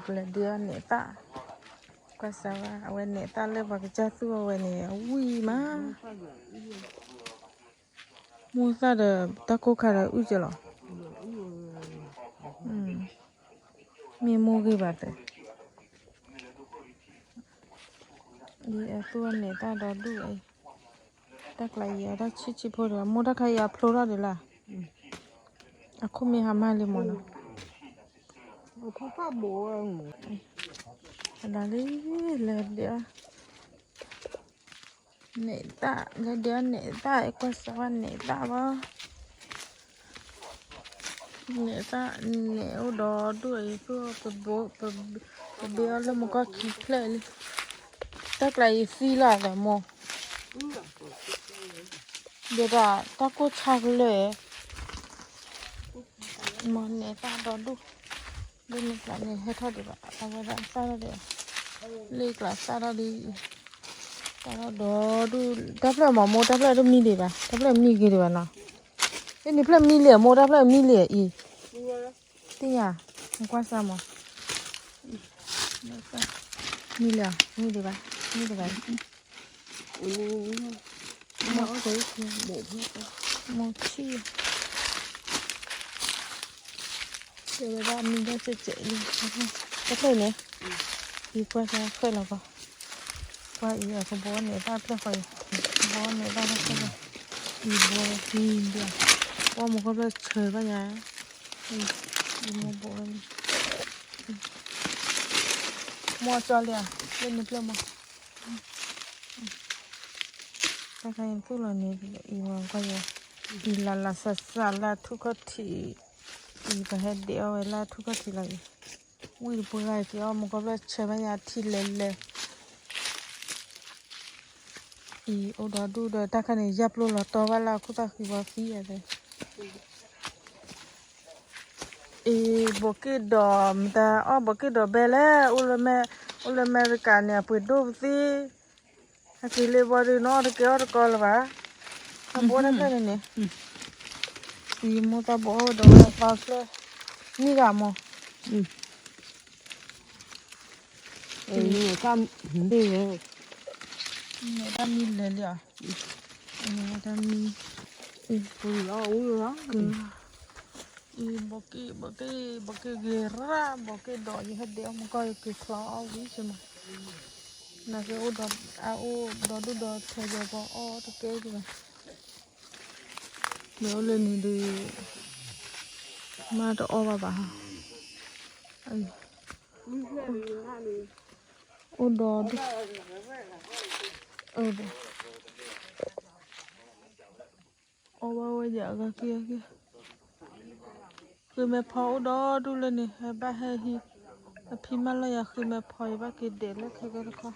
ကလဲၤဒုးအီၣ်နဲၣ်သၣ်, ကွၢ်စၢ်ဝဲ အဝဲနဲၣ်သၣ်လၢပှၤကစၢ်သူၣ်အီၤဝဲန့ၣ် အဝံၣ်မး, မိၢ်သၣ်ဒီးတၢ်ကိၢ်ခါဒီးအုၣ်ကလီၤ, မ့ၢ်မိၢ်ဂ့ၤဘၣ်သ့, ဒ်အသူၣ်အီၤနဲၣ်သၣ်ဒီဒူၣ်အံၤ, တၢ်ကျးအံၤအတၢ်ဆံးဆံးဖိဒီး မိၢ်တၢ်ခါအံၤအဖျိထီၣ်ဒံးလၢ်, အခိၣ်မ့ၢ်ဟါမၢ်လံမၢ်နီၤ, အဒၣ်လံ, လဲၤဒုးအီၣ် နဲၣ်သၣ်, လဲၤဒုးအီၣ်နဲၣ်သၣ်, ကွၢ်စၢ်ဝဲနဲၣ်သၣ်ဘၣ်, နဲၣ်သၣ်, နဲၣ်အိၣ်ဒီဒူၣ်အံၤ သူၣ်အီၤ, ပဘ့ၣ်အီၤလၢမုၢ်ကီၢ်ခံဖျၢၣ်လံ, တၢ်ကျးအံၤသံလီၤဒီးမိၢ်, ဒီးတၢ်ကိၢ်ဆါကလၢာ်, မိၢ်နဲၣ်သၣ်ဒီဒူၣ်, လၢမုၢ်ကျးန့ၣ် ဟဲထီၣ်ဒံးဘၣ်, အဝဲဒၣ်သၣ်ထီၣ်ဒံး, လၢကျးသၣ်ထီၣ်ဒံး, သၣ်ထီၣ်ဒီဒူၣ်, တၢ်ဖျၢၣ်မ့ၢ်မိၢ် တၢ်ဖျၢၣ်တမံဒံးဘၣ်, တၢ်ဖျၢၣ်မံဂ့ၤဒံးဘၣ်နီၤ, အ့န့ၣ်ဖျၢၣ်မံလံမိၢ် တၢ်ဖျၢၣ်မံလံအံၤ, သ့ၣ်ညါ, နကွၢ်စၢ်မး, မံလံ, မံဒံးဘၣ်, မံဒံးဘၣ်, မိၢ်ဆံၣ်, တဲဝဲဒၣ်မံဒၣ်စဲးစဲးလံ, တဖျၢၣ်န့ၣ်, ယကွၢ်စၢ်ဃဲၣ်လီၤကီး, ကွၢ်အံၤအကဘီန့ၣ်တၢ်ဖျၢၣ်ဃီအံၤ, ကဘီန့ၣ်တၢ်ဖျၢၣ်ဃီ, အံၤဘီအံၤဒၣ်, ဝဲမိၢ်ကီၢ်ဖျၢၣ်ဆၢဘၣ်ယၤ, အံၤမိၢ်ဘီဝဲန့ၣ်, မိၢ်ကၠီလံဧါ, လၢန့ၣ်ဖျၢၣ်မး တၢ်ခါအံၤသူၣ်လီၤန့ၣ် အံၤမ့ၢ်ကွၢ်ယဲ, အံၤလၢ်လၢ်စၢ်စၢ်လၢထူၣ်ခီၣ်ထံး, အံၤပဟဲဒဲးအီၣ်ဝဲလၢထူၣ်ခီၣ်ထံးလီၤအံၤ, ဝံၣ်တပှဲၤဂၤက့ၤအီၣ် မိၢ်ကီၢ်ဖျၢၣ်ဆၢဘၣ်ယၤထံလဲၤလဲၤ, အံၤအိၣ်ဒီဒူၣ်ဒီးတၢ်ခါန့ၣ် ယၢ်ပျိလီၤတီဘၣ်လၢအခိၣ်သၣ်ဃံဘီသံယၤသ့ အံၤ ဘိးက့ၣ်ဒီး မတၤအီၣ်ဘိးက့ၣ်ဒီးဘဲလဲၣ်, အိၣ်လၢအမဲရကၤန့ၣ် အပှ့ၤဒိၣ်ပသံ, ဟဲက့ၤလၢဘီဒုး နအီၣ်တကဲအီၣ်တကီလၢၤဘၣ်, သးဘိတဖျၢၣ်န့ၣ်န့ၣ်, အံၤမိၢ်သးဘိအီၣ်ဒီးဝဲသးဖျၢၣ်, မံဂၤမိၢ်, တၢ်မံလဲၤလံဧါ, တၢ်မံ, အံၤ ဘိးက့ၣ် ဘိးက့ၣ် ဘိးက့ၣ်ဂ့ၤရၣ် ဘိးက့ၣ်ဒီး ယဟဲဒဲးအီၣ်မကီၢ် ယက့ၤချီအီၣ်ဝံၤစ့ၢ်မး, နကအိၣ်ဒီဒူၣ်ဒီထၢဒီးပှၤအီၣ်တကဲဒံးဘၣ်, မ့ၢ်အိၣ်လၢန့ၣ်ဒီး မ့ၢ်တအီၣ်ဘၣ်ဘၣ်, အိၣ်ဒီဒူၣ်, အီၣ်ဘၣ်ဝဲယၤအဂၤက့ၤ, ဃ့မဲဖီအိၣ်ဒီဒူၣ်လၢန့ၣ် ဟဲဘၣ်ဟဲဟံး, အဖံမၢလီၤယၤဃ့မဲဖီ ယဘၣ်က့ၤဒဲးလၢခဲကဲတခီ,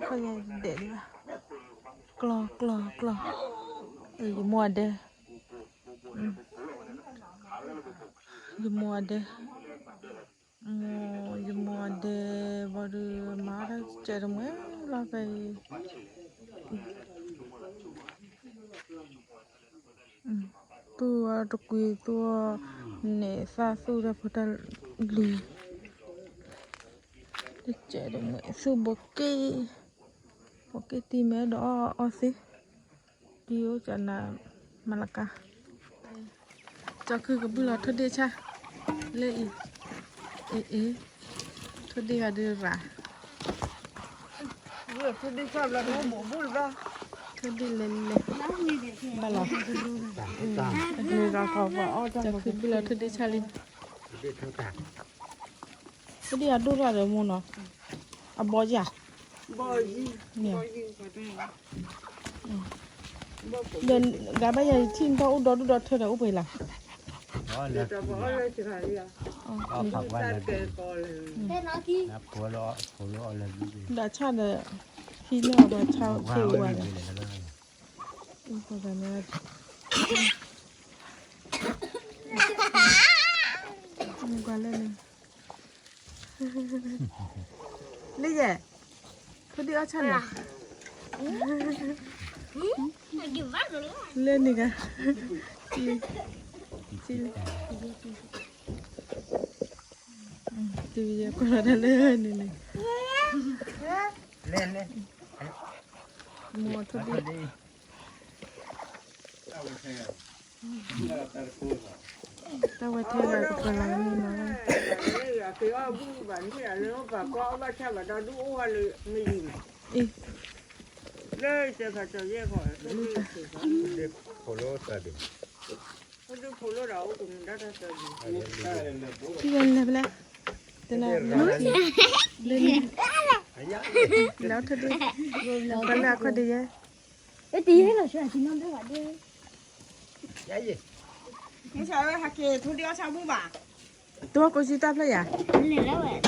ခီယၤဒဲးဒံးဘၣ်, ကျီ ကျီ ကျီ, ယမိၢ်အဒဲ, ယမိၢ်အဒဲ ယမိၢ်အဒဲဘၣ်ဒီး မၤတၢ်စဲးတမှဲလီၤဖဲအံၤ, သူၣ်အီၤတကွံသူၣ်အီၤ, နဲၣ်သၣ်သူၣ်တၢ်ဖိတၢ်လံၤ, တစဲးတမှဲသူၣ်ဘိးက့ၣ်, ဘိးက့ၣ်တံၢ်မဲဒီးအီၣ်အီၣ်သ့, တံၢ်အိၣ်ကနၤ မၤလကါ ကၠီခုကဘုၣ်လီၤထိၣ်ဒ့ၣ်ဆၣ်, လၢအံၤ, အ့ အ့, ထိၣ်ဒ့ၣ်ဂၤဒုးရၤ, ထိၣ်ဒ့ၣ်လဲၤလဲၤ, ဘၣ်လီၤ, ကၠီခုဘုၣ်လီၤထိၣ်ဒ့ၣ်ဆၣ်လံ, ထိၣ်ဒ့ၣ်အဒိၣ်ရၣ်ဒီးမိၢ်နီၤ, အဘီယၤ ဒီးဂၤဘၣ်ယၤယထံၣ်နတၢ်အိၣ်ဒီဒူၣ်ဒီထၢဒီးအိၣ်ပှဲၤလီၤ, ဒီးဆၣ်ဒီး ဟံးန့ၢ်အီၤဒီးဆၣ်အိၣ်ဝဲလီၤ, မ့ၢ်ကွၢ်လၢန့ၣ် လၢယဲ, ထိၣ်ဒ့ၣ်အီၣ်ဆၣ်န့ၣ်, လၢန့ၣ်ဂၤ, လၢ, လၢ, ကွၢ်လီၤတၢ်လၢန့ၣ်န့ၣ်, လဲၤလဲၤ, မိၢ်ထိၣ်ဒ့, တၢ်ဝဲထဲလၢကပလီၤန့ၣ်နီၤ, က့ၤအီၣ်ဘူၣ်ဘၣ်န့ၣ်လၢပၢ်ကွၢ်အီၣ်ဘၣ်ဆၣ်ဘၣ်ဒီးဒုးအိၣ်ဝဲလၢမ့ၢ်ယံၤမး, အ့, လၢစဲးဖးကၠီၤယဲၢ်ခီ, ဖိလၢသးဒံး, ဖိဒုးဖိလၢဒီးအိၣ်ကမူၤဒၣ်တၢ်သၢဒံး, ထံၣ်ဝဲလဲၤဖဲလဲၣ်, တနၤ, လၢ, လၢထဒု, ပှၤလၢအခီၣ်ဒ့ယဲ, တယဲလီၤဆှၢအတံၤနီၣ်ဘၣ်ဘၣ်ဒ့, မုၢ်ဆါဝဲဟးက့ၤထိဒ့အီၣ်ဆၣ်ဘူၣ်ဘၣ်, တဝီကိးစုတၢ်ဖျၢၣ်ယၤ, လဲၤလၢဝဲ,